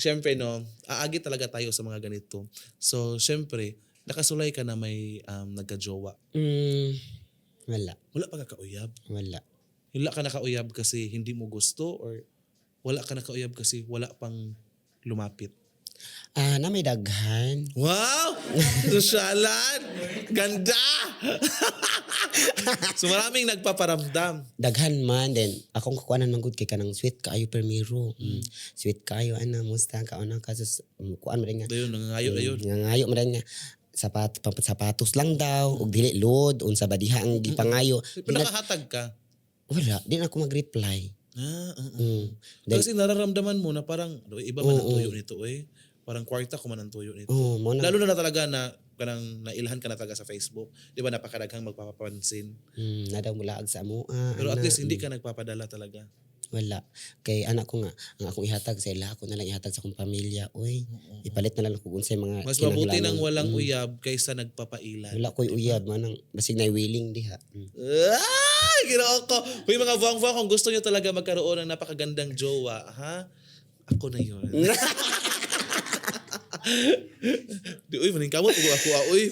Siyempre, no, aagi talaga tayo sa mga ganito. So, siyempre, nakasulay ka na may nagka-jowa. Wala. Wala pa ka kauyab. Wala. Wala ka nakauyab kasi hindi mo gusto or wala ka nakauyab kasi wala pang lumapit? Ah, na may daghan. Wow! Sosyalan! Ganda! So maraming nagpaparamdam. Daghan man then akong kukuanan man gud kay kanang sweet kaayo permiro. Sweet kaayo ana, musta ka ana ka sus kuan man nga. Dayon, nangangayo dayon. Nangayo man nga sapat sapatos lang daw ug dili load unsa ba diha ang gipangayo. Pero nakahatag ka. Wala, di na ako mag-reply. Ah, oo. Then Kasi nararamdaman mo na parang "Uy, iba man ang tuyo nito eh. Parang kwarta ko man ang tuyo nito." Oh, mo na. Lalo na talaga na kanang nailhan ka na talaga sa Facebook. Di ba napakadaghang magpapapansin. Na daw mulaag sa amoa. Pero at ana. least hindi ka nagpapadala talaga. Wala. Kay anak ko nga, ang akong ihatag sa ila, ako na lang ihatag sa akong pamilya. Uy, ipalit na lang ako kung unsay mga Mas mabuti kinahanglanon. nang walang uyab kaysa nagpapailan. Wala ko'y uyab, manang basig na willing diha. Ay, ginoo ko. Uy, mga buwang-buwang, kung gusto nyo talaga magkaroon ng napakagandang jowa, ha? Ako na yun. Di, uy, maningkamot. Uy, ako, ah, uy.